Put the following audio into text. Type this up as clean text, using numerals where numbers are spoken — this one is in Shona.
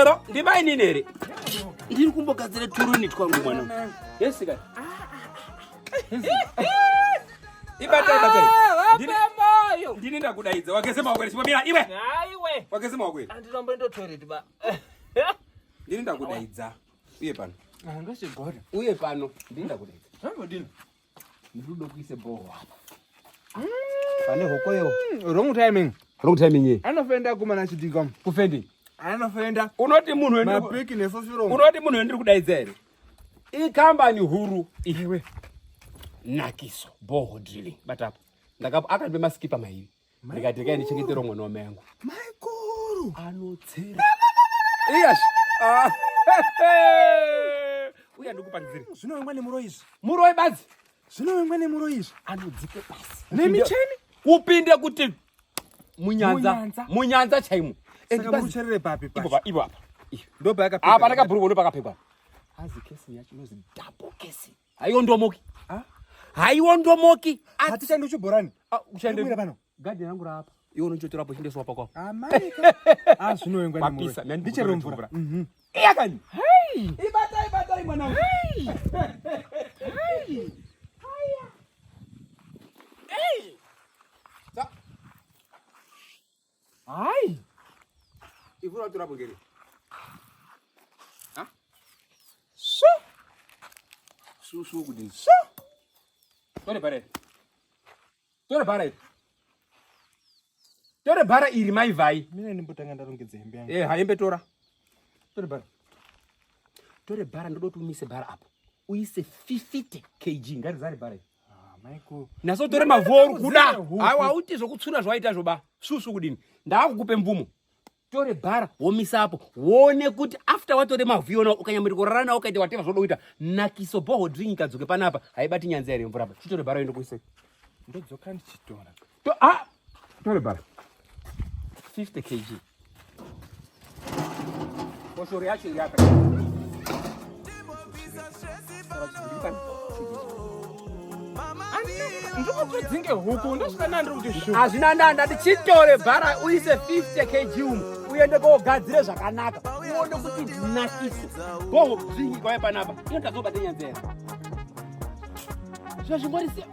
Ero, ndimainini here? Ndiri kumbogadzira turuni twangu mwana. Yes, ka. Ibatai, batai. Ah, Ndini- vape moyo. Ndini ndakudaidza. Wageze maoko here? Chimbomira iwe. Aiwe. Wageze maoko here? Anditomboenda toilet ba. Ndini ndakudaidza. Uye pano. Angasigora. Uye pano. Ndini ndakudaidza. Zvambodini? Ndiri kuise bhoho apa. Pane hokoyo. Wrong timing. Wrong timing ye. Anofenda kumana chidika. Kufendi. Anofenda. Unoti munhu wendiri Mapiki nefofiro. unoti munhu wendiri kudaidza here? Ikambani huru iwe. Nakiso bhoho drilling. Bata apa. Ndakapo akandipe maskipa mairi. Ndikati regai ndichengetero mwana wamai yangu. Maikuru. Anotsera. Iyash. Ah. Uya ndikupangidzire. Zvinovengwa nemuroyi izvi. Muroyi badzi. Zvinovengwa nemuroyi izvi. Anodzike pasi. Nemicheni? Kupinde kuti munyanza. Munyanza. Munyanza chaimo. Saka mucherere papi Ipo pacho? pa ipo apa. Ndo paakapfeka. Apa ndakabhurukwa ndo pakapfekwa. Azi kesi yacho inozi double kesi. Haiondomoki. Ah? Haiondomoki. Hatichaendi kuchibhorani. Ah, uchaende Ndikuwira pano. Gadhi rangu raapa. Iwe unochotora apo chindeswa pako. Amaika. Ah, zvinovengwa Papisa, nemuroyi. nani Ndichero mvura. mvura. Mhm. Iya kani. Hey! Ibatai batai mwana wangu. Hey! Hey! Haya. Hey! Sa. Hai. Ivura tora bungere. Ha? So. Su su kudini. So. Tore bare. Tore bara iri. Tore bara iri mai vai. Mina ndimbotanga ndarongedza hembe yangu. Eh, hembe tora. Tore bara. Tore bara ndoda kuti umise bara apo. Uise 50 kg ngarizare bara iri. Ah, Michael. Naso tore mavhu auri kuda. Huku. Aiwa uti zvokutsura zvawaita zvoba. Susu kudini. Ndakukupe mvumo. Tore bhara womisa apo woone kuti after watore mavhu iwona ukanyambiri kurara nawo ukaita whatever zvoda kuita nakiso boho drink ikadzoke panapa haibati nyanza here mvura apa chitore bhara uende kuise Ndodzoka ndichitora. To, ah, tore bhara 50 kg foshoro yacho iri apa Ndikutodzinge huku ndosvika nandiri kuti shu. hazvina ndaa ndati chitore bhara uise 50 kg umu uende kogadzire zvakanaka uone kuti nakiso boho dringi kwauya panapa inotadzobata nyanza here zvazvingorisi